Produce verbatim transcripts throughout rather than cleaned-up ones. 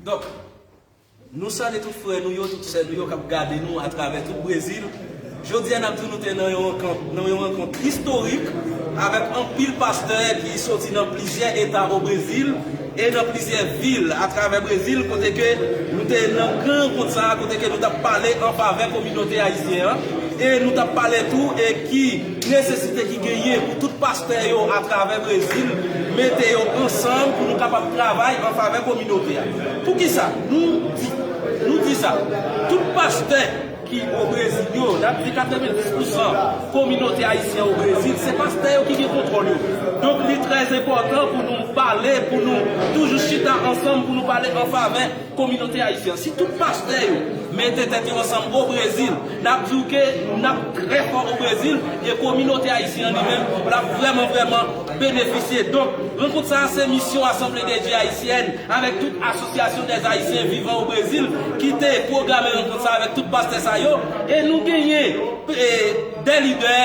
Donk, nou salye tout frè nou yo, tout sè nou yo k ap gade nou atravè tout Brezil. Jodi a, n ap di w nou te nan yon rankont, nan yon rankont istorik avèk anpil pastè ki soti nan plizyè eta o Brezil e nan plizyè vil atravè Brezil, kote ke nou te nan gran rankont sa a, kote ke nou t ap pale an favè kominote ayisyen an, e nou t ap pale tou e ki nesesite ki genyen pou tout pastè yo atravè Brezil mete yo ansanm pou nou kapab travay an favè kominote a. Poukisa nou di, nou di sa? Tout pastè ki o Brezil yo, n ap di katrevenndis pousan kominote ayisyen o Brezil, se pastè yo ki gen kontwòl yo. Donk, li trè enpòtan pou nou pale, pou nou toujou chita ansanm, pou nou pale an favè kominote ayisyen. Si tout pastè yo mete tèt yo ansanm o Brezil, n ap di w ke n ap trè fò o Brezil, e kominote ayisyen an li menm, l ap vrèman, vrèman benefisye. Donk, rankont sa a se misyon Asanble de Dye Ayisyen avèk tout asosyasyon dè Ayisyen vivan o Brezil ki te pwograme rankont sa avèk tout pastè sa yo. E nou genyen, e, dè lidè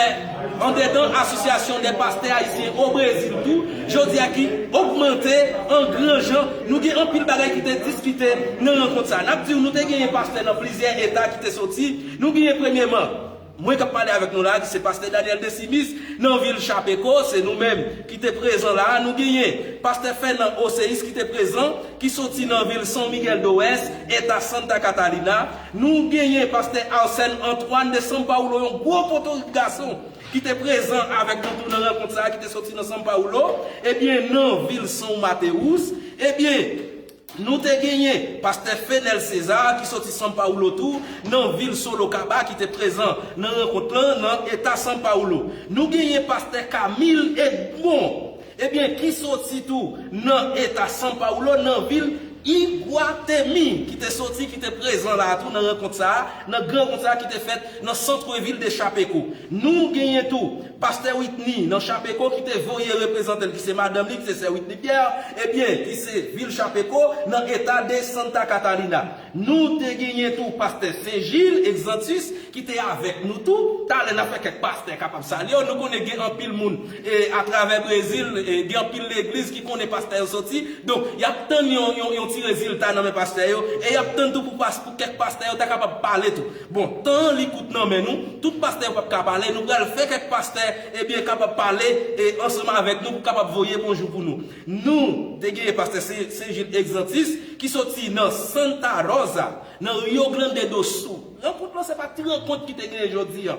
andedan asosyasyon dè pastè ayisyen o Brezil tou, jodi a ki ogmante an gran jan. Nou gen anpil bagay ki te diskite nan rankont sa. N ap di w, nou te genyen pastè nan plizyè eta ki te soti. Nou genyen premyeman, mwen k ap pale avèk nou la a, ki se pastè Daniel Desimis, nan vil Chapeko, se nou menm ki te prezan la a. Nou genyen pastè Fènan Oseis ki te prezan, ki soti nan vil San Miguel do Wès, eta Santa Catarina. Nou genyen pastè Arsène Antoine de São Paulo, yon gwo potorik gason, ki te prezan avèk nou tou nan rankont sa a, ki te soti nan São Paulo, ebyen, nan vil São Mateus. Ebyen, nou te genyen pastè Fenel César, ki soti São Paulo tou, nan vil Sorocaba, ki te prezan nan rankont lan, nan eta São Paulo. Nou genyen pastè Camille Edmond, ebyen, ki soti tou nan eta São Paulo, nan vil Iguatemi, ki te soti, ki te prezan la a tou nan rankont sa a, nan gran rankont sa a ki te fèt nan centre-ville de Chapecó. Nou genyen tou pastè Whitney nan Chapecó ki te voye reprezante l, ki se madanm li, ki se sè Whitney Pierre, ebyen, ki se vil Chapecó, nan eta de Santa Catarina. Nou te genyen tou pastè Saint Gilles Exantus ki te avèk nou tou. Talè n a fè kèk pastè kapab salye yo. Nou konnen gen anpil moun, e, atravè Brezil, e, gen anpil legliz ki konnen pastè yo soti. Donk, y ap tann yon, yon, yon ti rezilta nan men pastè yo. E y ap tann tou pou pas-, pou kèk pastè yo ta kapab pale tou. Bon, tan an li kout nan men nou. Tout pastè yo p ap ka pale. Nou pral fè kèk pastè, ebyen, kapab pale, e, ansanm avèk nou pou kapab voye bonjou pou nou. Nou te genyen pastè Sen-, Saint Gilles Exantus ki soti nan Santa Rosa, nan Rio Grande do Sul. Rankont lan, se pa ti rankont ki te genyen jodi a.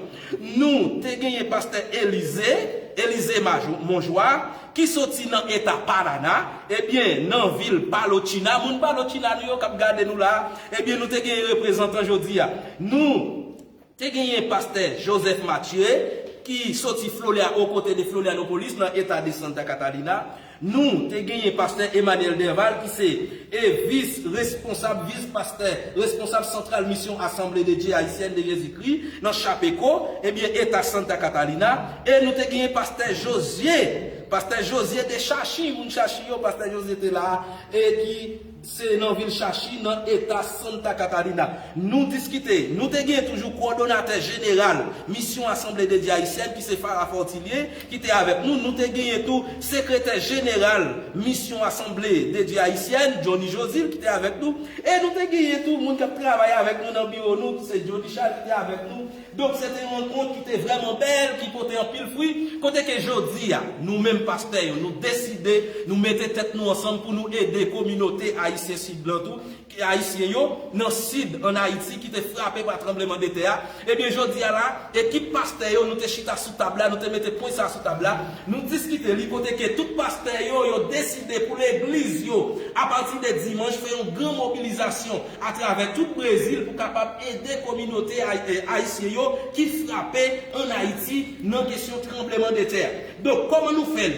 Nou te genyen pastè Elize, Elize Majo-, Monjoie, ki soti nan eta Parana, ebyen, nan vil Palotina. Moun Palotina nou yo k ap gade nou la a, ebyen, nou te genyen reprezantan jodi a. Nou te genyen pastè Joseph Mathieu, ki soti Florida, o kote de Florianópolis, nan eta de Santa Catarina. Nou te genyen pastè Emmanuel Derval, ki se, e, vis responsab, vis pastè, responsab santral misyon Asanble de Dye Ayisyèn de Jezikri nan Chapecó, ebyen, eta Santa Catarina. E nou te genyen pastè Josué, pastè Josué de Chachi, moun Chachi yo, pastè Josué te la, e ki se nan vil Chachi, nan eta Santa Catarina. Nou diskite, nou te gen toujou kowòdonatè jeneral misyon Asanble de Dye Ayisyèn, ki se Farah Fortulier, ki te avèk nou. Nou te genyen tou sekretè jeneral misyon Asanble de Dye Ayisyèn, Johnny Josile, ki te avèk nou. E nou te genyen tou moun k ap travay avèk nou nan biwo nou, ki se Johnny Charles, ki te avèk nou. Donk, se te yon rankont ki te vrèman bèl, ki pote anpil fwi, kote ke jodi a, nou menm pastè yo, nou deside, nou mete tèt nou ansanm pou nou ede kominote ayisyen Sid lan tou, ki ayisyen yo, nan Sid, ann Ayiti, ki te frape pa tranblemanntè a. Ebyen, jodi a la, ekip pastè yo, nou te chita sou tab la, nou te mete pwen sa a sou tab la, nou diskite li, kote ke tout pastè yo, yo deside pou legliz yo, apati de dimanch, fè yon gran mobilizasyon atravè tout Brezil pou kapab ede kominote ay-, e, ayisyen yo ki frape ann Ayiti nan kesyon tranblemanntè a. Donk, kòman nou fè l?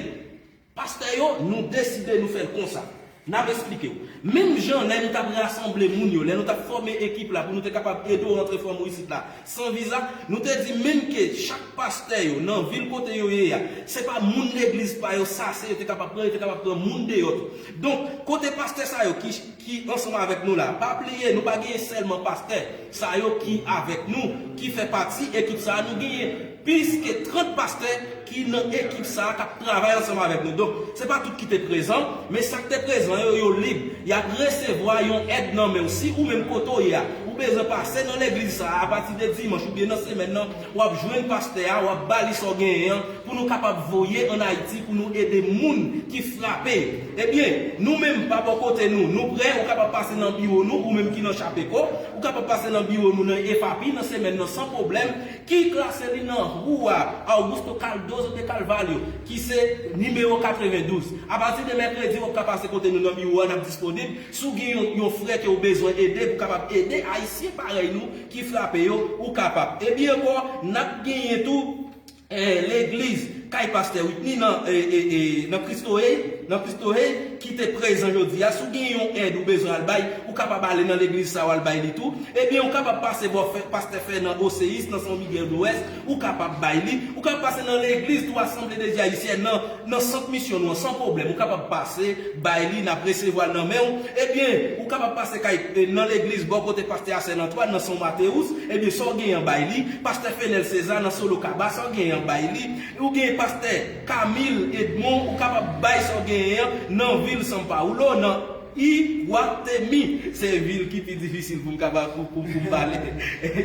Pastè yo, nou deside nou fè l konsa. N ap esplike w. Menm jan lè nou t ap rasanble moun yo, lè nou t ap fòme ekip la pou nou te kapab ede w rantre fòm ou isit la san viza, nou te di menm ke chak pastè yo nan vil kote yo ye a, se pa moun legliz pa yo sa se yo te kapab pran, yo te kapab pran moun deyò tou. Donk, kote pastè sa yo ki, ki ansanm avèk nou la, pa bliye, nou pa genyen sèlman pastè sa yo ki avèk nou, ki fè pati ekip sa a, nou genyen plis ke trant pastè ki nan ekip sa a k ap travay ansanm avèk nou. Donk, se pa tout ki te prezan, men sa k te prezan yo, yo lib. Y ap resevwa yon èd nan men w. Si ou menm kote w ye a, ou bezwen pase nan legliz sa a, apati de dimanch oubyen nan semèn nan, w ap jwenn pastè a, w ap ba li sa w genyen an, pou nou kapab voye ann Ayiti, pou nou ede moun ki frape. Ebyen, nou menm, pa bò kote nou, nou prè, ou kapab pase nan biwo nou, ou menm ki nan Chapeko, ou kapab pase nan biwo nou nan F A P nan semèn nan san pwoblèm, ki klase li nan Rua Augusto Cardoso de Carvalho, ki se nimewo katrevendouz. Apati de mèkredi, w ap ka pase kote nou nan biwo a, n ap disponib. Si w gen yon, yon frè ke w bezwen ede, pou kapab ede Ayisyen parèy nou ki frape yo, ou kapab. Epi ankò, n ap genyen tou, eh, legliz kay pastè Whitney nan, eh, eh, eh, nan Cristo Rey, nan Cristo Rey, ki te prezan jodi a. Si w gen yon èd ou bezwen al bay, ou kapab ale nan legliz sa a, w al bay li tou. Ebyen, ou kapab pase bò fè, pastè Fènan Oseis nan San Miguel de West, ou kapab bay li. Ou kapab pase nan legliz tou, Assemblée de Dieu Haïtienne nan, nan sant misyon nou an, san pwoblèm. Ou kapab pase, bay li, n ap resevwa l nan men w. Ebyen, ou kapab pase kay, eh, nan legliz bò kote pastè a Sèn Antwàn, nan San Mateus. Ebyen, sa w genyen an, bay li. Pastè Fenel César nan Solo Kaba, sa w genyen an, bay li. Ou gen pastè Camille Edmond, ou kapab bay sa w genyen an nan vil São Paulo, nan Iguatemi. Se vil ki pi difisil pou m kapab, pou, pou, pou m pale.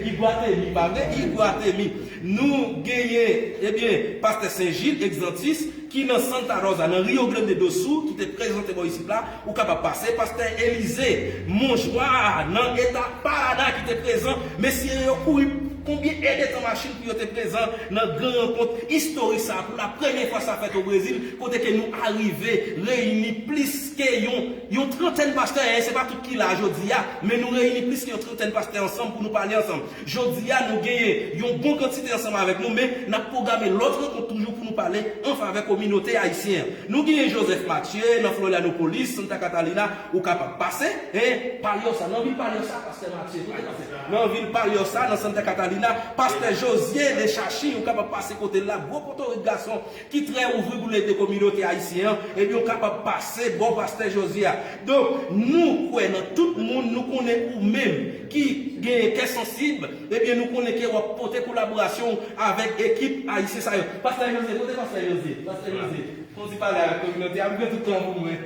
Iguatemi, pa vre? Iguatemi. Nou genyen, ebyen, pastè Sen Jil, Exantis, ki nan Santa Rosa, nan Rio Grande do Sul, ki te prezante bò isit la, ou kapab pase. Pastè Elize Monjoie, nan eta Paraná, ki te prezan. Mesye yo kouri konbyen èdtan machin pou yo te prezan nan gran rankont istorik sa a. Pou la premyè fwa sa fèt o Brezil, kote ke nou arive reyini plis ke yon, yon trantèn pastè. E se pa tout ki la jodi a, men nou reyini plis ke yon trantèn pastè ansanm pou nou pale ansanm. Jodi a, nou genyen yon bon kantite ansanm avèk nou, men n ap pwograme lòt rankont toujou pou nou pale an favè kominote ayisyen an. Nou genyen Joseph Mathieu nan Florianópolis, Santa Catalina, ou kapab pase, en, Palhoça, nan vil Palhoça, pastè Mathieu, kote pastè? Nan vil Palhoça, nan Santa Catalina, pastè Josier Deschachy, ou kapab pase kote l la, gwo potorik gason ki trè ouvri pou l ede kominote ayisyen an, ebyen, ou kapab pase bò pastè Josier a. Donk, nou kwè nan tout moun, nou konnen ou menm ki gen kè sansib, ebyen, nou konnen ke w ap pote kolaborasyon w avèk ekip ayisyen sa yo. Pastè José, kote pastè José? Pastè José, fè yon ti pale avèk kominote a, m gen tout tan pou mwen.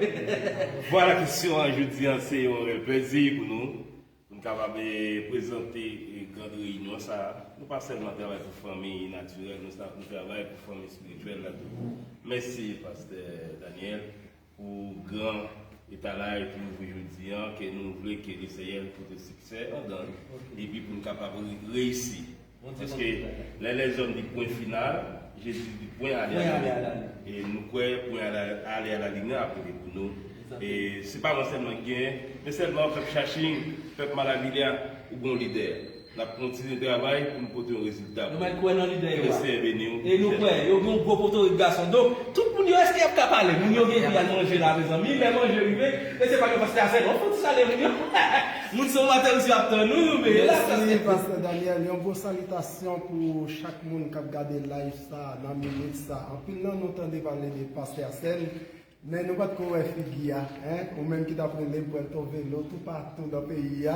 Vwala, kesyon an jodi an, se yon rèl plèzi pou nou, pou n kapab, eh, prezante, eh, gran reyinyon sa a. Nou pa sèlman travay pou fanmi natirèl, nou sa, nou travay pou fanmi espirityèl la tou. Mèsi, pastè Daniel, pou gran etalaj ke w ouvri jodi an, ke nou vle ke Lesenyè pote siksè anndan l, epi pou n kapab re-, reyisi. Paske lè lèzòm di pwen final, Jezi di pwen ale a la liy. E nou kwè pwen ale, ale a la liy nan ap rete pou nou. E se pa mwen sèlman ki genyen, men sèlman pèp Chachin, pèp Maravilha, ou gen yon lidè. N ap kontinye travay pou nou pote yon rezilta. Nou mèt kwè nan lidè yo a. Ke Lesenyè beni w. E nou kwè, yo gen yon gwo potorik gason. Donk, tout moun yo, èske y ap ka pale? Moun yo gen pou y al manje la, mezanmi. Lè manje rive, e se pa yo pastè a sèlman. Fò ti salye moun yo. Moun San Mateus yo ap tann nou, men la, sa se. Mèsi, pastè Daniel. Yon gwo salitasyon pou chak moun k ap gade live sa, nan minit sa. Anpil nan nou tande pale de pastè Arsène. Men nou pa t ko wè figi a, en? Ou menm ki t ap rele Puerto Velo, toupatou nan peyi a.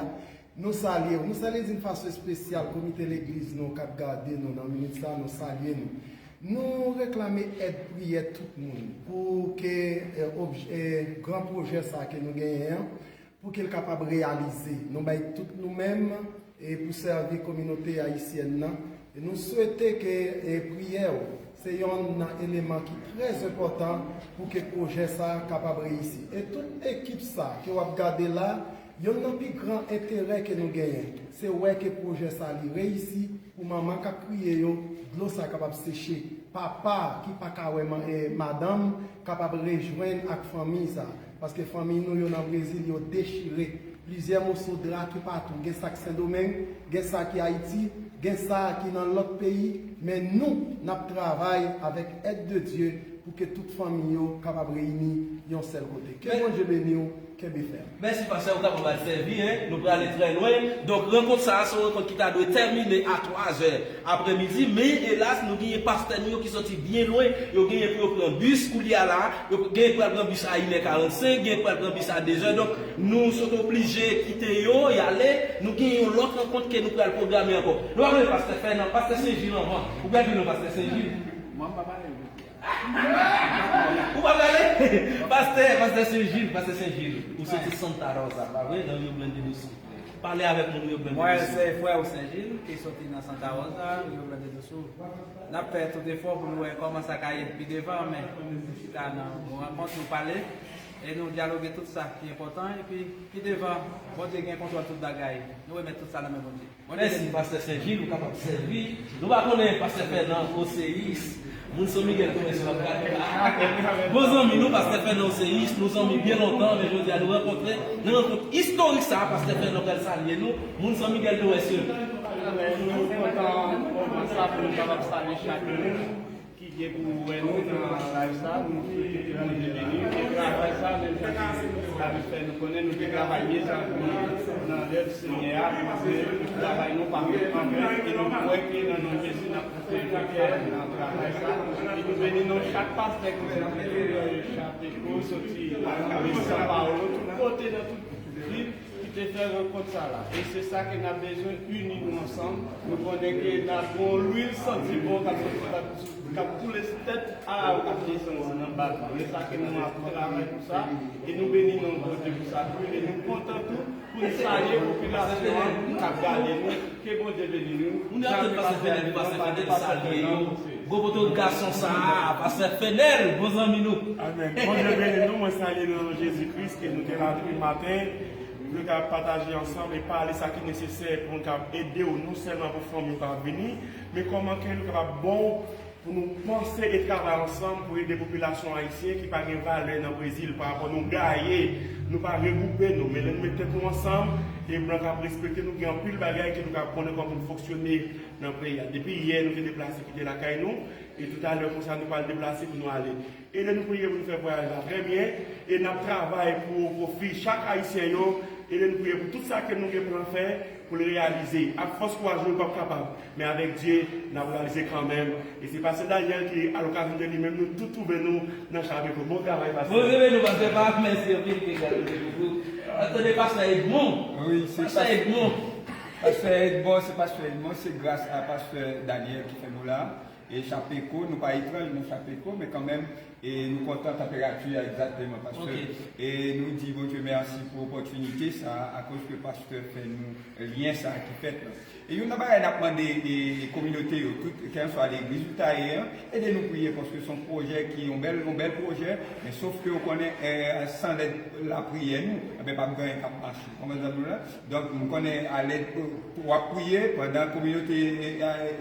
Nou salye w. Nou salye d'une façon spéciale komite legliz nou k ap gade nou nan minit sa, nou salye nou. Nou reklame èd priyè tout moun pou ke, eh, obj-, eh, gran pwojè sa ke nou genyen an, pou ke l kapab reyalize. Nou bay tout nou menm e pou sèvi kominote ayisyèn nan. E nou swete ke, e, priyè w se yonn nan eleman ki trè enpòtan pou ke pwojè sa a kapab reyisi. E tout ekip sa ke w ap gade la, yonn nan pi gran enterè ke nou genyen, se wè ke pwojè sa a li reyisi, pou manman k ap kriye yo, dlo sa a kapab seche. Papa ki pa ka wè ma-, e, madanm kapab rejwenn ak fanmi sa. Paske fanmi nou yo nan Brezil, yo dechire. Plizyè moso dra toupatou. Gen sa k Sendomeng, gen sa ki Ayiti, gen sa ki nan lòt peyi. Men nou, n ap travay avèk èd de Dye pou ke tout fanmi yo kapab reyini yon sèl kote. Ke Bondye beni w, kenbe fèm. Mèsi, pastè, ou kapab al sèvi, en. Nou prale trè lwen. Donk, rankont sa a, se yon rankont ki ta dwe tèmine a twa zè aprèmidi, men elas, nou genyen pastè nou yo ki soti byen lwen, yo genyen pou yo pran bis koulye a la, yo genyen pou al pran bis a inè karannsenk, genyen pou al pran bis a dezè, donk nou sot oblije kite yo, y ale, nou genyen yon lòt rankont ke nou pral pwograme ankò. Nou ap rele pastè Fènan, pastè Sen Jil anvan, ou pral di nou pastè Sen Jil. Mwen pa pale jodi a. Ou pa pale? Pastè, pastè Sen Jil, pastè Sen Jil. Ou soti Santa Rosa, pa vre? Nan Rio Grande do Sul. Pale avèk moun Rio Grande do Sul. Mwen se frè w Sen Jil ki soti nan Santa Rosa, Rio Grande do Sul. N ap fè tout efò pou nou wè kòman sa ka ye pi devan, men nou chita nan nou rankont, nou pale e nou dyaloge tout sa ki enpòtan, epi pi devan, Bondye gen kontwòl tout bagay. Nou remèt tout sa nan men Bondye. Mèsi, pastè Sen Jil, ou kapab sèvi. Nou pa konnen pastè Fènan, Oseyis, moun San Miguel Torres yo ap gade la. Bon zanmi nou, pastè Fènan Oseyis, nou zanmi byen lontan, men jodi a nou rankontre nan rankont istorik sa a, pastè Fènan pral salye nou, moun San Miguel Torres yo. Amen. Nou kontan moman sa pou nou kapab salye chak moun ki gen pou wè nou nan live sa, nou swete ke Bondye beni nou. E travay sa, menm jan ke David fè nou konnen, nou te travay mye sa pou nou nan lèv Senyè a, paske travay nou pa fèt an ven, e nou kwè ke nan non Jezi n ap pote vikè nan travay sa. E nou beni non chak pastè ki soti Chapeko, soti San Paolo, tout kote nan tout vil ki te fè rankont sa la. E se sa ke n ap bezwen, ini nou ansanm. Nou konnen ke n ap gen yon lwil santi bon k ap soti k ap koule sou tèt a ou k ap desann nan bak la. E sa ke nou ap travay pou sa. E nou beni non Bondye pou sa tou. E nou kontan tou pou n salye popilasyon an k ap gade nou. Ke Bondye beni nou. Moun yo ap tann pastè Fenèl, pastè Fenèl salye yo. Gwo poto gason sa a, pastè Fenèl, bon zanmi nou. Amèn. Bondye beni nou, mwen salye nou nan Jezi Kris, ke nou te la depi maten. Pou nou kapab pataje ansanm e pale sa ki nesesè pou nou kapab ede w, non sèlman pou fanmi w k ap vini, men kòman ke nou kapab bon pou nou panse e travay ansanm pou ede popilasyon ayisyen ki pa gen valè nan Brezil pa rapò nou gaye, nou pa regwoupe nou, men lè nou met tèt nou ansanm, e blan k ap respekte nou, gen anpil bagay ke nou ka konnen kòman pou nou fonksyone nan peyi a. Depi yè nou te deplase kite lakay nou, e toutalè konsa nou pral deplase pou nou ale. Ede nou priye pou nou fè vwayaj la trè byen, e n ap travay pou pwofi chak ayisyen yo, ede nou priye pou tout sa ke nou gen plan fè, pou l reyalize. Ak fòs kouraj nou, nou p ap kapab. Men avèk Dye, n ap reyalize kanmenm. E se pastè Daniel ki, a lokazyon de li menm, nou tout twouve nou nan Chapeko. Bon travay, pastè. Bondye beni w, pastè Pap. Mèsi anpil ke Dye beni w. N ap tande pastè Edmond. Wi, se pastè Edmond. Pastè Edmond, se pastè Edmond. Se gras a pastè Daniel ki fè nou la. E Chapeko, nou pa etranj nan Chapeko, men kanmenm, e nou kontan tanperati a egzakteman, pastè. E nou di Bondye mèsi pou opòtinite sa a, akoz ke pastè fè nou lyen sa a ki fèt la. E youn nan bagay n ap mande e kominote yo, tout, kèlkanswa legliz ou ta ye an, ede nou priye, paske se yon pwojè ki yon bèl, yon bèl pwojè, men sof ke ou konnen, e, san lèd lapriyè nou, enben p ap gen anyen k ap mache. Konprann sa m di w la? Donk, m konnen a lèd w ap priye, pandan kominote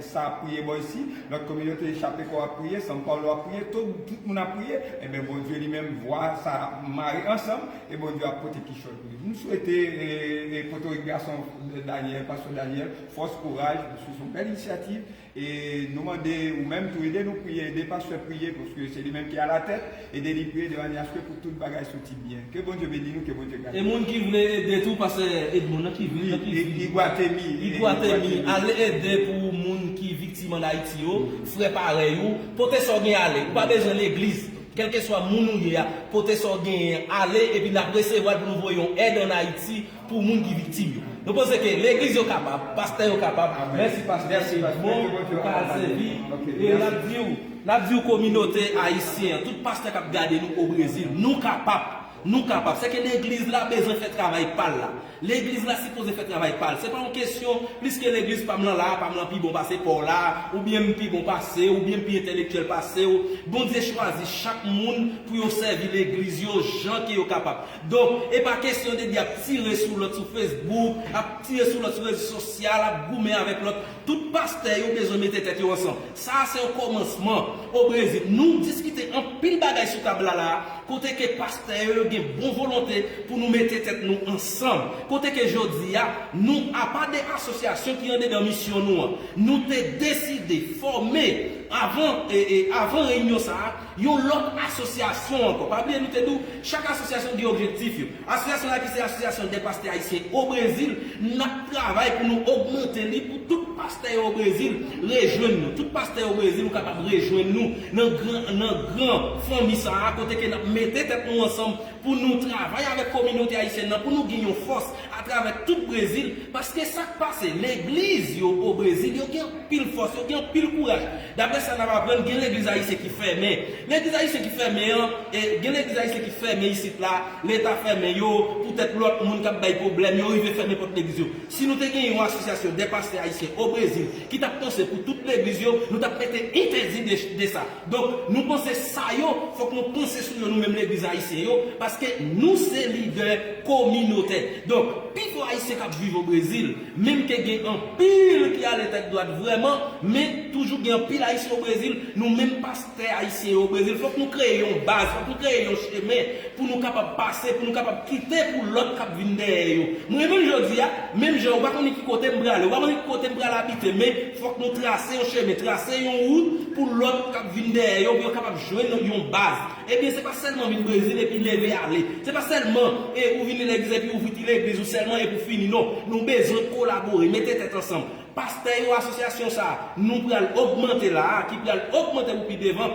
sa ap priye bò isi, lòt kominote Chapeko ap priye, San Paulo ap priye, tout, tout moun ap priye, enben, Bondye li menm, vwa sa ap mare ansanm, e Bondye ap pote kichòy pou li. M swete, e, e, poto gason Daniel, pastè Daniel, fòs, kouraj, paske se yon bèl inisyativ, e nou mande ou menm tou ede nou priye, ede pastè priye, paske se li menm ki alatèt, ede li priye de manyè aske pou tout bagay soti byen. Ke Bondye beni nou, ke Bondye gade nou. E moun ki vle ede tou, pastè Edmond, nan ki vil, nan ki vil? Iguatemi. Iguatemi, al ede pou moun ki viktim ann Ayiti yo, frè parèy ou, pote sa w gen ale. Ou pa bezwen legliz. Kèlkeswa moun ou ye a, pote sa w genyen ale, epi n ap resevwa l pou nou voye yon èd ann Ayiti pou moun ki viktim yo. Nou panse ke legliz yo kapab, pastè yo kapab. Mèsi pastè, se bon, ou ka al sèvi. E n ap di w, n ap di w kominote ayisyen an, tout pastè k ap gade nou o Brezil, nou kapab, nou kapab. Sèke legliz la bezwen fè travay pa l la. Legliz la sipoze fè travay pa l. Se pa yon kesyon, pliske legliz pa m lan la, pa m lan pi bon pase pa w la, oubyen m pi bon pase w, oubyen m pi entèlektyèl pase w. Bondye chwazi chak moun pou yo sèvi legliz yo jan ke yo kapab. Donk, e pa kesyon de di ap tire sou lòt sou Facebook, ap tire sou lòt sou rezo sosyal, ap goumen avèk lòt. Tout pastè yo bezwen mete tèt yo ansanm. Sa a se yon kòmansman. O Brezil, nou diskite anpil bagay sou tab la la a, kote ke pastè yo, yo gen bon volonte pou nou mete tèt nou ansanm. Kote ke jodi a, nou, apa de asosyasyon ki andedan misyon nou an, nou te deside fòme avan, e, e, avan reyinyon sa a, yon lòt asosyasyon ankò. Pa bliye nou te di w, chak asosyasyon gen objektif yo. Asosyasyon la ki se Asosyasyon dè Pastè Ayisyen o Brezil, n ap travay pou nou ogmante li pou tout pastè yo o Brezil rejwenn nou. Tout pastè yo o Brezil, ou kapab rejwenn nou nan gran, nan gran fanmi sa a, kote ke n ap mete tèt nou ansanm pou nou travay avèk kominote ayisyèn nan, pou nou gen yon fòs atravè tout Brezil, paske sa k pase, legliz yo o Brezil, yo gen anpil fòs, yo gen anpil kouraj. Daprè Sa n ap aprann, gen legliz ayisyen ki fèmen. Legliz ayisyen ki fèmen an, e, gen legliz ayisyen ki fèmen isit la, Leta fèmen yo, poutèt lòt moun k ap bay pwoblèm, yo rive fèmen pòt legliz yo. Si nou te gen yon asosyasyon de pastè ayisyen o Brezil ki t ap panse pou tout legliz yo, nou t ap mete entèdi de, de sa. Donk, nou panse sa yo, fòk nou panse sou yo, nou menm legliz ayisyen yo, paske nou se lidè kominotè. Donk, pi fò ayisyen k ap viv o Brezil, menm ke gen anpil ki ale tèt dwat vrèman, men toujou gen anpil ayisyen o Brezil, nou menm pastè ayisyen yo o Brezil, fòk nou kreye yon baz, fòk nou kreye yon chemen pou nou kapab pase, pou nou kapab kite pou lòt k ap vin dèyè yo. Mwen menm jodi a, menm jan ou pa konnen ki kote m prale, ou pa konnen ki kote m pral abite, men fòk nou trase yon chemen, trase yon wout pou lòt k ap vin dèyè yo, pou yo kapab jwenn yon baz. Ebyen, se pa sèlman vin Brezil epi leve ale. Se pa sèlman, e, ou vin legliz epi ouvri ti legliz ou sèlman epi w fini. Non, nou bezwen kolabore, mete tèt ansanm. Pastè yo, asosyasyon sa a, nou pral ogmante la a, ki pral ogmante pou pi devan,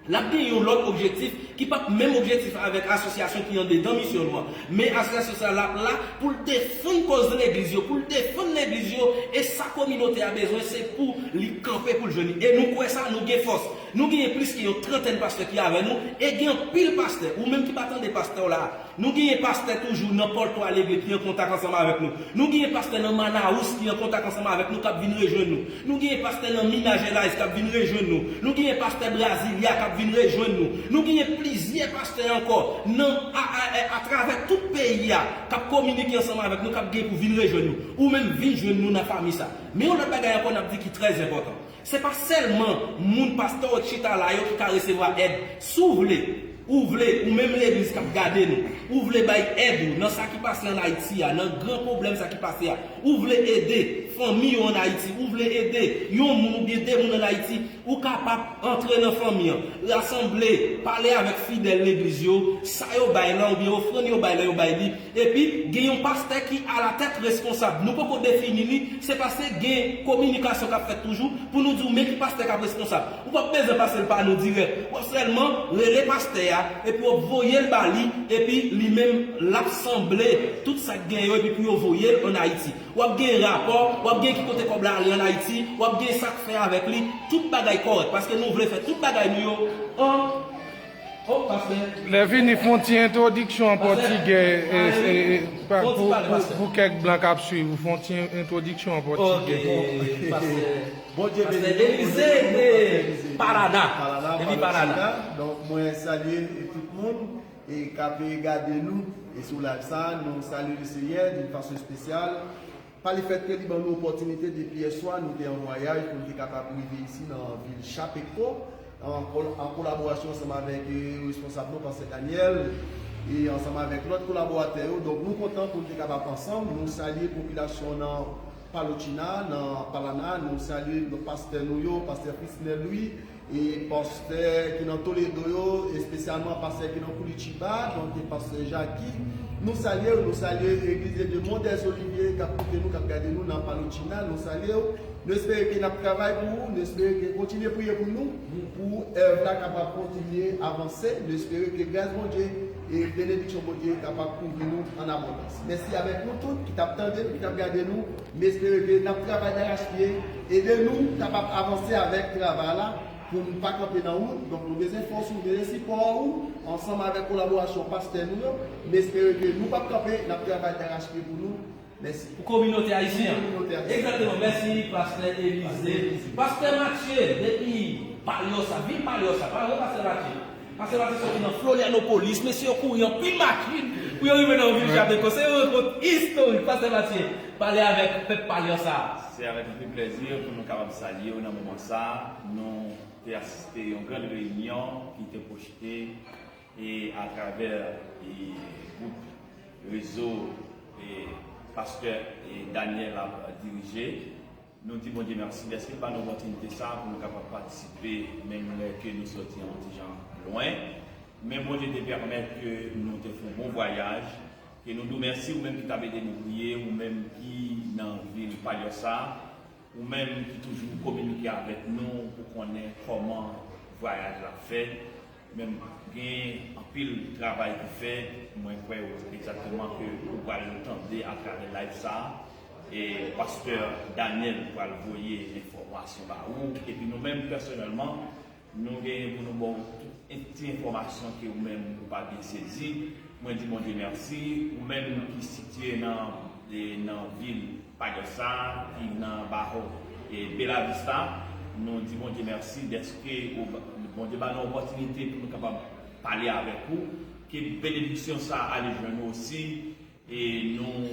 l ap gen yon lòt objektif ki p ap menm objektif avèk asosyasyon ki andedan misyon nou an. Men asosyasyon sa a, l ap la pou l defann kòz legliz yo, pou l defann legliz yo, e sa kominote a bezwen, se pou li kanpe, pou l jwenn li. E nou kwè sa, nou gen fòs. Nou genyen plis ke yon trantèn pastè ki avè nou, e gen anpil pastè, ou menm ki pa tande pastè w la a, nou genyen pastè toujou nan Pòltwa Legle ki an kontak ansanm avèk nou. Nou genyen pastè nan Manaus ki an kontak ansanm avèk nou, k ap vin rejwenn nou. Nou genyen pastè nan Minas Gerais k ap vin rejwenn nou. Nou genyen pastè Brasilia k ap vin rejwenn nou. Nou genyen plizyè pastè ankò nan, a, a, a, atravè tout peyi a k ap kominike ansanm avèk nou, k ap gen pou vin rejwenn nou. Ou menm vin jwenn nou nan fanmi sa. Men yon lòt bagay ankò n ap di ki trè enpòtan. Se pa sèlman moun pastè w chita la yo ki ka resevwa èd. Si w vle, ou vle, ou menm legliz k ap gade nou, ou vle bay èd ou nan sa ki pase ann Ayiti a, nan gran pwoblèm sa ki pase a, ou vle ede fanmi yo ann Ayiti, ou vle ede yon moun oubyen de moun ann Ayiti, ou kapab antre nan fanmi an, rasanble, pale avèk fidèl legliz yo, sa yo bay la oubyen ofrann yo bay la, yo bay li, epi gen yon pastè ki alatèt responsab. Nou poko defini li, se paske gen kominikasyon k ap fèt toujou pou nou di w men ki pastè k ap responsab. Ou p ap bezwen pase l pa nou dirèk. W ap sèlman rele pastè a, epi w ap voye l ba li, epi li menm l ap sanble tout sa k gen yo, epi pou yo voye l ann Ayiti. W ap gen rapò, w ap gen ki kote kòb la ale ann Ayiti, w ap gen sa k fè avèk li, tout bagay kòrèk, paske nou vle fè tout bagay nou yo an Oh, pastè. Lè vini, fè yon ti entwodiksyon an pòtigè, e, e, e, pa, pou, pou, pou kèk blan k ap swiv ou, fè yon ti entwodiksyon an pòtigè. Ok, pastè. Bondye beni nou, Bondye beni nou, Bondye beni nou, Bondye beni nou. Paraná, depi Paraná. Donk, mwen salye tout moun e k ap gade nou e sou live sa, nou salye Lesenyè d'une façon spéciale. Pa lefètke li ban nou opòtinite depi yèswa, nou te an vwayaj pou nou te kapab rive isi nan vil Chapecó, an kol-, an kolaborasyon ansanm avèk, e, responsab nou, pastè Daniel, e ansanm avèk lòt kolaboratè yo. Donk, nou kontan pou nou te kapab ansanm. Nou salye popilasyon nan Palotina, nan Paraná. Nou salye pastè nou yo, pastè Frisnel Louis, e pastè ki nan Toledo yo, espesyalman pastè ki nan Curitiba, donk e pastè Jackie. Nou salye w, nou salye Legliz de Mont des Oliviers k ap koute nou, k ap gade nou nan Palotina, nou salye w. Nou espere ke n ap travay pou ou, nou espere ke kontinye priye pou nou, pou èv la kapab kontinye avanse. Nou espere ke gras Bondye e benediksyon Bondye kapab kouvri nou an abondans. Mèsi avèk nou tout ki t ap tande nou, ki t ap gade nou. M espere ke n ap travay darachpye. Ede nou kapab avanse avèk travay la pou nou pa kanpe nan wout. Donk, nou bezwen fòs ou, nou bezwen sipò ou, ansanm avèk kolaborasyon pastè nou yo. M espere ke nou p ap kanpe, n ap travay darachpye pou nou. Mèsi. Pou kominote ayisyen an. Pou kominote ayisyen an. Egzakteman. Mèsi, pastè Elize. Pastè Elize. Pastè Matye, depi Palyosa, vil Palyosa, pa vre, pastè Matye? Pastè Matye soti nan Florianopolis, mesye yo kouri anpil machin pou yo rive nan vil Chapecó. Se yon rankont istorik. Pastè Matye, pale avèk pèp Palyosa. Se avèk anpil plèzi pou nou kapab salye w nan moman sa a. Nou te asiste yon grann reyinyon ki te pwojte e atravè, e, gwoup rezo, e, pastè, e, Daniel ap dirije. Nou di Bondye mèsi dèske l ba nou opòtinite sa a pou nou kapab patisipe, menm lè ke nou soti yon ti jan lwen. Men Bondye te pèmèt ke nou te fè yon bon vwayaj. Ke nou di w mèsi, ou menm ki t ap ede nou priye, ou menm ki nan vil Palyosa, ou menm ki toujou kominike avèk nou pou konnen kòman vwayaj la fèt. Men gen anpil travay ki fèt, mwen kwè egzakteman ke ou pral tande atravè live sa a. E pastè Daniel pral voye enfòmasyon ba ou. Epi nou menm pèsonèlman, nou genyen pou nou ba w tout ti enfòmasyon ke ou menm ou pa byen sezi. Mwen di Bondye mèsi. Ou menm ki sitiye nan, e, nan vil Padosa, ki nan Bajo, e, Bella Vista, nou di Bondye mèsi dèske ou ba-, Bondye ba nou opòtinite pou nou kapab pale avèk ou. Ke benediksyon sa ale jwenn ou osi. E nou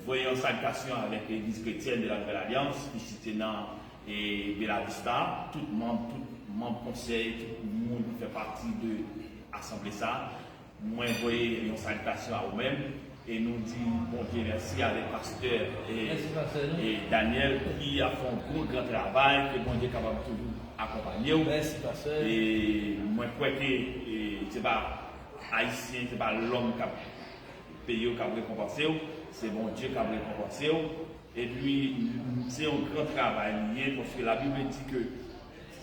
voye yon salitasyon avèk Legliz Kretyèn de la Nouvelle Alliance ki site nan, e, Bella Vista, tout manm, tout manm konsèy, tout moun ki fè pati de asanble sa. Mwen voye yon salitasyon a ou menm e nou di Bondye mèsi avèk pastè, e, Mèsi, pastè, nou. E Daniel ki ap fè yon gwo gran travay, ke Bondye kapab toujou akonpanye w. Mèsi, pastè. E mwen kwè ke, e, se pa Ayisyen, se pa lòm k ap peye w k ap rekonpanse w, se Bondye k ap rekonpanse w. Epi, se yon gran travay li ye, paske Labib di ke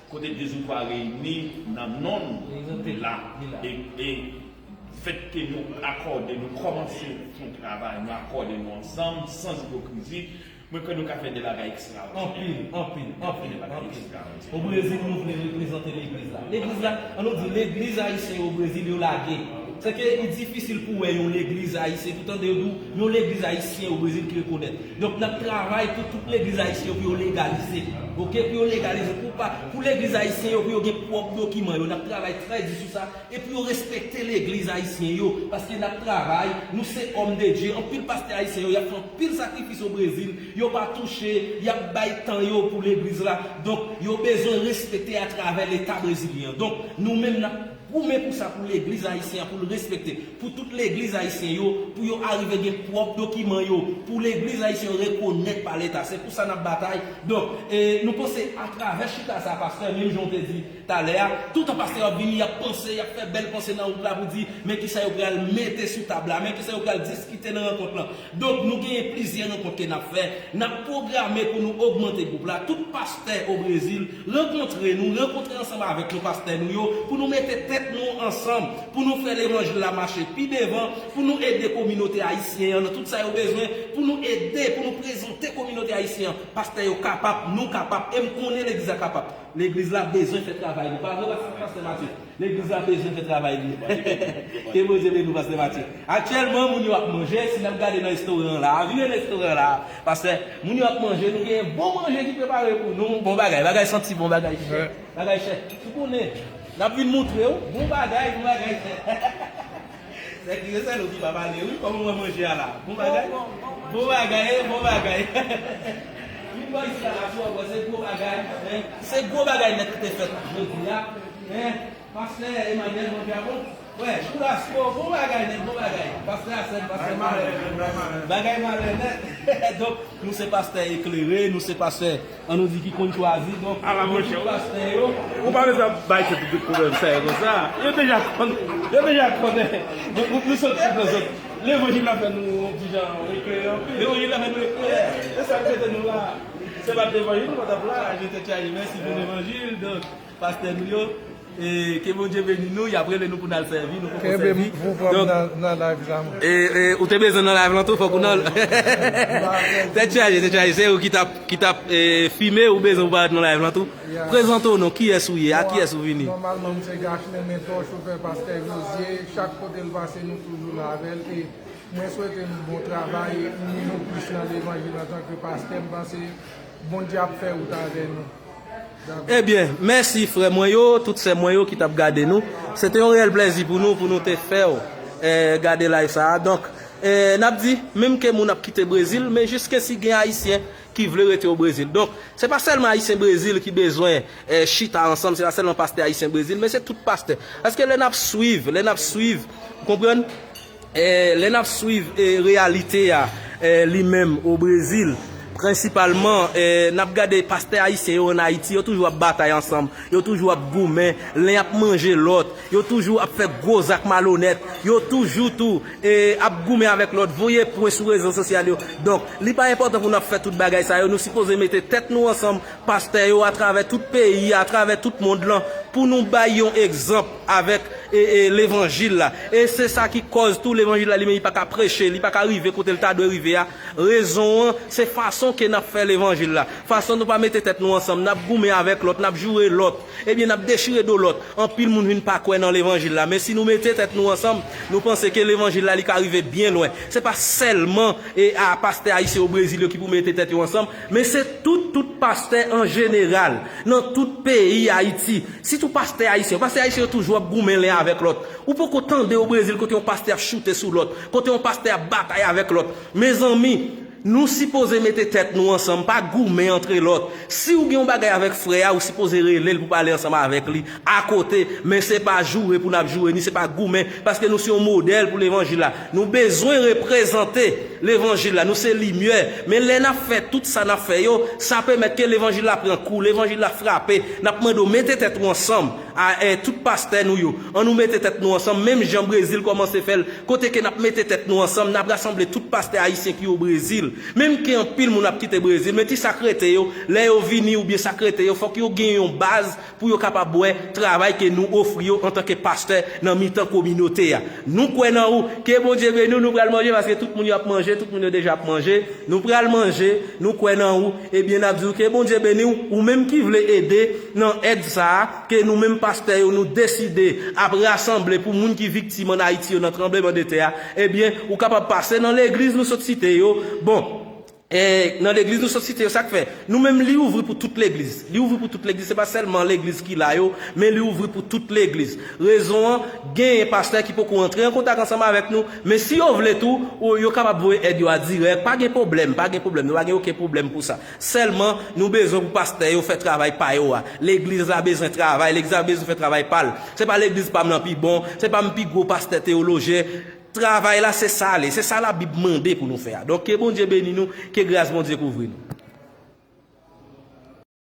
kote de ou twa reyini nan non m, li la. Li la. E, e fèt ke nou akòde, nou kòmanse fè yon travay, nou akòde nou ansanm, san ipokrizi, mwen kwè nou ka fè de bagay ekstraòdinè. Anpil, anpil, anpil, anpil. O Brezil, nou vle reprezante legliz la. Legliz la, an nou di, legliz ayisyen yo o Brezil, yo lage. Se ke li difisil pou wè yon legliz ayisyen, tout tande yo di w, yon legliz ayisyen o Brezil ki rekonèt. Donk, n ap travay pou tout legliz ayisyen yo, pou yo legalize. Oke, pou yo legalize, pou pa, pou legliz ayisyen yo, pou yo gen pwòp dokiman yo. N ap travay trè di sou sa. E pou yo respekte legliz ayisyen yo, paske n ap travay, nou se òm de Dye. Anpil pastè ayisyen yo, y ap fè anpil sakrifis o Brezil, yo pa touche, y ap bay tan yo pou legliz la. Donk, yo bezwen respekte atravè Leta brezilyen an. Donk, nou menm, n ap goumen pou sa, pou legliz ayisyen an, pou l respekte, pou tout legliz ayisyen yo, pou yo arive gen pwòp dokiman yo, pou legliz ayisyen yo rekonèt pa Leta. Se pou sa n ap batay. Donk, e, nou panse atravè chita sa, pastè, menm jan w te di, talè a, toutan pastè yo ap vini, y ap panse, y ap fè bèl panse nan wout la pou di, men kisa yo pral mete sou tab la, men kisa yo pral diskite nan rankont lan. Donk, nou genyen plizyè rankont ke n ap fè. N ap pwograme pou nou ogmante gwoup la. Tout pastè o Brezil, rankontre nou, rankontre ansanm avèk nou, pastè nou yo, pou nou mete tèt nou ansanm, pou nou fè levanjil la mache pi devan, pou nou ede kominote ayisyen an nan tout sa yo bezwen, pou nou ede, pou nou prezante kominote ayisyen an. Pastè yo kapab, nou kapab, e m konnen legliz la kapab. Legliz la bezwen fè travay li. Pa vre, pastè Matye? Legliz la bezwen fè travay li. Ke Bondye beni w, pastè Matye. Aktyèlman, moun yo ap manje, si n ap gade nan restoran an la, vire restoran an la, pastè, moun yo ap manje, nou gen bon manje ki prepare pou nou. Bon bagay, bagay santi bon, bagay chè. Bagay chè. Ou konnen, n ap vin montre w. Bon bagay, bon bagay chè. Se ki se sèl ou ki pa pale, wi, kòman w wè manje a la? Bon bagay? Bon bagay, bon bagay. Vin bò isi a la, si w ap wè, se gwo bagay, en. Se gwo bagay nèt ki te fèt jodi a, en. Pastè Emmanuel, manje a bon? Wè, Churrasco, bon bagay nèt, bon bagay. Pastè Asèn, pastè Malè. Bagay malè nèt. Donk, nou se pastè eklere, nou se pastè An nou di ki konn chwazi, donk, ala, monchè, tout pastè yo. Ou pa bezwen bay tèt ou tout pwoblèm sa yo konsa. Yo deja konn, yo deja konnen. Nou, nou, nou sot sou zòt. Levanjil la fè nou yon ti jan eklere anpil. Levanjil la fè nou eklere. E sa k mete nou la. Se pa t levanjil, nou pa t ap la. Mèsi pou levanjil, donk, pastè nou yo. E ke Bondye beni nou, y ap rele nou pou n al sèvi, nou poko sèvi. Kenbe pou pran nan, nan live la, mwen. E, e, ou te bezwen nan live lan tou, fòk ou nan. Tèt chaje, tèt chaje, se ou ki t ap, ki t ap, e, fime, ou bezwen pou parèt nan live lan tou. Prezante w non, kiyès ou ye, a kiyès ou vini? Nòmalman, m se Gachlin Mentor, chofè pastè Jozye, chak kote l pase, nou toujou la avè l, e mwen swete nou bon travay, e nou plis nan levanjil antanke pastè, m panse Bondye ap fè wout avè nou. Ebyen, mèsi frè mwen yo, tout sè mwen yo ki t ap gade nou. Se te yon reyèl plèzi pou nou, pou nou te fè w, eh, gade live sa a. Donk, eh, n ap di, menm ke moun ap kite Brezil, men jiskesi gen Ayisyen ki vle rete o Brezil. Donk, se pa sèlman Ayisyen Brezil ki bezwen, eh, chita ansanm, se pa sèlman pastè Ayisyen Brezil, men se tout pastè. Paske lè n ap swiv, lè n ap swiv, ou konprann? Eh, lè n ap swiv, eh, reyalite a, eh, li menm o Brezil, prensipalman, eh, n ap gade pastè ayisyen yo ann Ayiti, yo toujou ap batay ansanm, yo toujou ap goumen, len ap manje lòt, yo toujou ap fè gwo zak malonèt, yo toujou tou, eh, ap goumen avèk lòt, voye pwen sou rezo sosyal yo. Donk, li pa enpòtan pou n ap fè tout bagay sa yo, nou sipoze mete tèt nou ansanm, pastè yo atravè tout peyi, atravè tout mond lan, pou nou bay yon egzanp avèk e, e levanjil la. E se sa ki kòz tou levanjil la li menm li pa ka preche, li pa ka rive kote l ta dwe rive a. Rezon an, se fason ke n ap fè levanjil la. Fason nou pa mete tèt nou ansanm, n ap goumen avèk lòt, n ap joure lòt, ebyen n ap dechire do lòt. Anpil moun vin pa kwè nan levanjil la. Men si nou mete tèt nou ansanm, nou panse ke levanjil la li ka rive byen lwen. Se pa sèlman e a pastè ayisyen o Brezil yo ki pou mete tèt yo ansanm, men se tout, tout pastè an jeneral, nan tout peyi Ayiti. Sitou pastè ayisyen. Pastè ayisyen yo toujou ap goumen len avèk lòt. Ou poko tande o Brezil kote yon pastè ap choute sou lòt, kote yon pastè ap batay avèk lòt. Mezanmi, nou sipoze mete tèt nou ansanm, pa goumen antre lòt. Si w gen yon bagay avèk frè a, ou sipoze rele l pou pale ansanm avèk li akote, men se pa joure pou n ap joure, ni se pa goumen, paske nou se yon modèl pou levanjil la. Nou bezwen reprezante levanjil la, nou se limyè. Men lè n ap fè tout sa n ap fè yo, sa pèmèt ke levanjil la pran kou, levanjil la frape. N ap mande w mete tèt ou ansanm, a, e, tout pastè nou yo. An nou mete tèt nou ansanm, menm jan Brezil kòmanse fè l, kote ke n ap mete tèt nou ansanm, n ap rasanble tout pastè ayisyen ki o Brezil. Menm ke anpil moun ap kite Brezil, men ti sa k rete yo, lè yo vini oubyen sa k rete yo, fòk yo gen yon baz pou yo kapab wè travay ke nou ofri yo antanke pastè nan mitan kominote a. Nou kwè nan ou, ke Bondye beni w, nou pral manje, paske tout moun yo ap manje, tout moun yo deja ap manje, nou pral manje, nou kwè nan ou, ebyen n ap di w ke Bondye beni w, ou menm ki vle ede nan èd sa a, ke nou menm pastè yo nou deside ap rasanble pou moun ki viktim ann Ayiti yo nan tranblemanntè a, ebyen ou kapab pase nan legliz nou sot site yo. Bon, e, nan legliz nou sot site yo, sa k fè? Nou menm li ouvri pou tout legliz. Li ouvri pou tout legliz, se pa sèlman legliz ki la yo, men li ouvri pou tout legliz. Rezon an, genyen pastè ki poko antre an kontak ansanm avèk nou, men si yo vle tou, ou, yo kapab voye èd yo a dirèk, pa gen pwoblèm, pa gen pwoblèm, nou pa gen okenn pwoblèm pou sa. Sèlman, nou bezwen pou pastè yo fè travay pa yo a. Legliz la bezwen travay, legliz la bezwen fè travay pa l. Se pa legliz pa m nan pi bon, se pa m pi gwo pastè teyolojyen. Travay la, se sa l ye, se sa Labib mande pou nou fè a. Donk, ke Bondye beni nou, ke gras Bondye kouvri nou.